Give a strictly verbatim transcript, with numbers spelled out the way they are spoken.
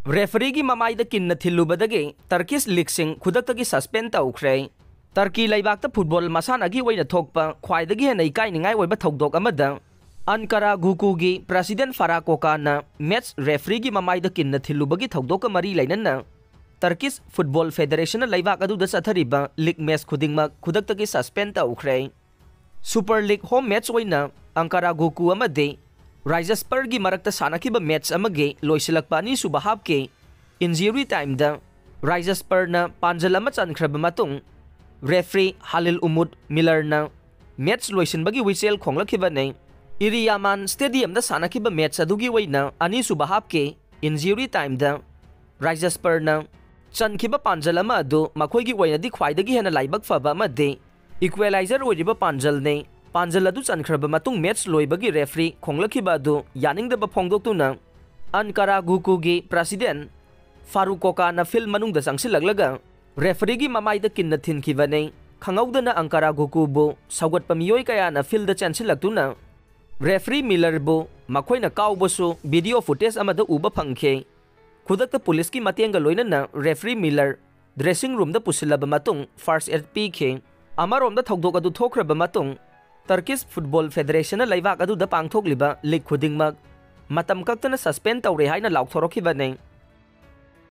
Refereeꯒꯤ ꯃꯃꯥꯏꯗ ꯀꯤꯟꯅ ꯊꯤꯜꯂꯨꯕꯗꯒꯤ Turkish leagueꯁꯤꯡ ꯈꯨꯗꯛꯇꯒꯤ suspend ꯇꯧꯈ꯭ꯔꯦ꯫ Turkey ꯂꯩꯕꯥꯛꯇ football ꯃꯁꯥꯟꯅꯒꯤ ꯑꯣꯏꯅ ꯊꯣꯛꯄ ꯈ꯭ꯋꯥꯏꯗꯒꯤ ꯍꯦꯟꯅ ꯏꯀꯥꯏꯅꯤꯡꯉꯥꯏ ꯑꯣꯏꯕ ꯊꯧꯗꯣꯛ ꯑꯃꯗ Ankaragucuꯒꯤ president Farah Koka'ꯅ match refereeꯒꯤ ꯃꯃꯥꯏꯗ ꯀꯤꯟꯅ ꯊꯤꯜꯂꯨꯕꯒꯤ ꯊꯧꯗꯣꯛꯀ ꯃꯔꯤ ꯂꯩꯅꯅ Turkish Football Federationꯅ ꯂꯩꯕꯥꯛ ꯑꯗꯨꯗ ꯆꯠꯊꯔꯤꯕ league match ꯈꯨꯗꯤꯡꯃꯛ ꯈꯨꯗꯛꯇꯒꯤ suspend ꯇꯧꯈ꯭ꯔꯦ꯫ Super League home match ꯑꯣꯏꯅ Ankaragucu ꯑꯃꯗꯤ Rizespurꯒꯤ ꯃꯔꯛꯇ ꯁꯥꯟꯅꯈꯤꯕ match ꯑꯃꯒꯤ ꯂꯣꯏꯁꯤꯜꯂꯛꯄ ꯑꯅꯤꯁꯨꯕ halfꯀꯤ injury timeꯗ Rizespurꯅ ꯄꯥꯟꯖꯜ ꯑꯃ ꯆꯟꯈ꯭ꯔꯕ ꯃꯇꯨꯡ referee Halil Umut Millerꯅ match ꯂꯣꯏꯁꯤꯟꯕꯒꯤ whistle ꯈꯣꯡꯂꯛꯈꯤꯕꯅꯤ꯫ Iriyaman Stadiumꯗ ꯁꯥꯟꯅꯈꯤꯕ match ꯑꯗꯨꯒꯤ ꯑꯣꯏꯅ ꯑꯅꯤꯁꯨꯕ halfꯀꯤ injury timeꯗ Rizespurꯅ ꯆꯟꯈꯤꯕ ꯄꯥꯟꯖꯜ ꯑꯃ ꯑꯗꯨ ꯃꯈꯣꯏꯒꯤ ꯑꯣꯏꯅꯗꯤ ꯈ꯭ꯋꯥꯏꯗꯒꯤ ꯍꯦꯟꯅ ꯂꯥꯏꯕꯛ ꯐꯕ ꯑꯃꯗꯤ equalizer ꯑꯣꯏꯔꯤꯕ ꯄꯥꯟꯖꯜꯅꯤ꯫ ꯄꯥꯟꯖꯜ ꯑꯗꯨ ꯆꯟꯈ꯭ꯔꯕ ꯃꯇꯨꯡ match ꯂꯣꯏꯕꯒꯤ referee ꯈꯣꯡꯂꯛꯈꯤꯕ ꯑꯗꯨ ꯌꯥꯅꯤꯡꯗꯕ ꯐꯣꯡꯗꯣꯛꯇꯨꯅ Ankaragucuꯒꯤ president Faruk Koka'ꯅ field ꯃꯅꯨꯡꯗ ꯆꯪꯁꯤꯜꯂꯛꯂꯒ refereeꯒꯤ ꯃꯃꯥꯏꯗ ꯀꯤꯟꯅ ꯊꯤꯟꯈꯤꯕꯅꯤ꯫ ꯈꯪꯍꯧꯗꯅ Ankaragucuꯕꯨ ꯁꯧꯒꯠꯄ ꯃꯤꯑꯣꯏ ꯀꯌꯥꯅ fieldꯗ ꯆꯦꯟꯁꯤꯜꯂꯛꯇꯨꯅ referee Millerꯕꯨ ꯃꯈꯣꯏꯅ ꯀꯥꯎꯕꯁꯨ video footage ꯑꯃꯗ ꯎꯕ ꯐꯪꯈꯤ꯫ ꯈꯨꯗꯛꯇ policeꯀꯤ ꯃꯇꯦꯡꯒ ꯂꯣꯏꯅꯅ referee Miller dressing roomꯗ ꯄꯨꯁꯤꯜꯂꯕ ꯃꯇꯨꯡ first aid ꯄꯤꯈꯤ꯫ ꯑꯃꯔꯣꯝꯗ ꯊꯧꯗꯣꯛ ꯑꯗꯨ ꯊꯣꯛꯈ꯭ꯔꯕ ꯃꯇꯨꯡ Turkish Football Federationꯅ ꯂꯩꯕꯥꯛ ꯑꯗꯨꯗ ꯄꯥꯡꯊꯣꯛꯂꯤꯕ league ꯈꯨꯗꯤꯡꯃꯛ ꯃꯇꯝ ꯀꯛꯇꯅ suspend ꯇꯧꯔꯦ ꯍꯥꯏꯅ ꯂꯥꯎꯊꯣꯔꯛꯈꯤꯕꯅꯤ꯫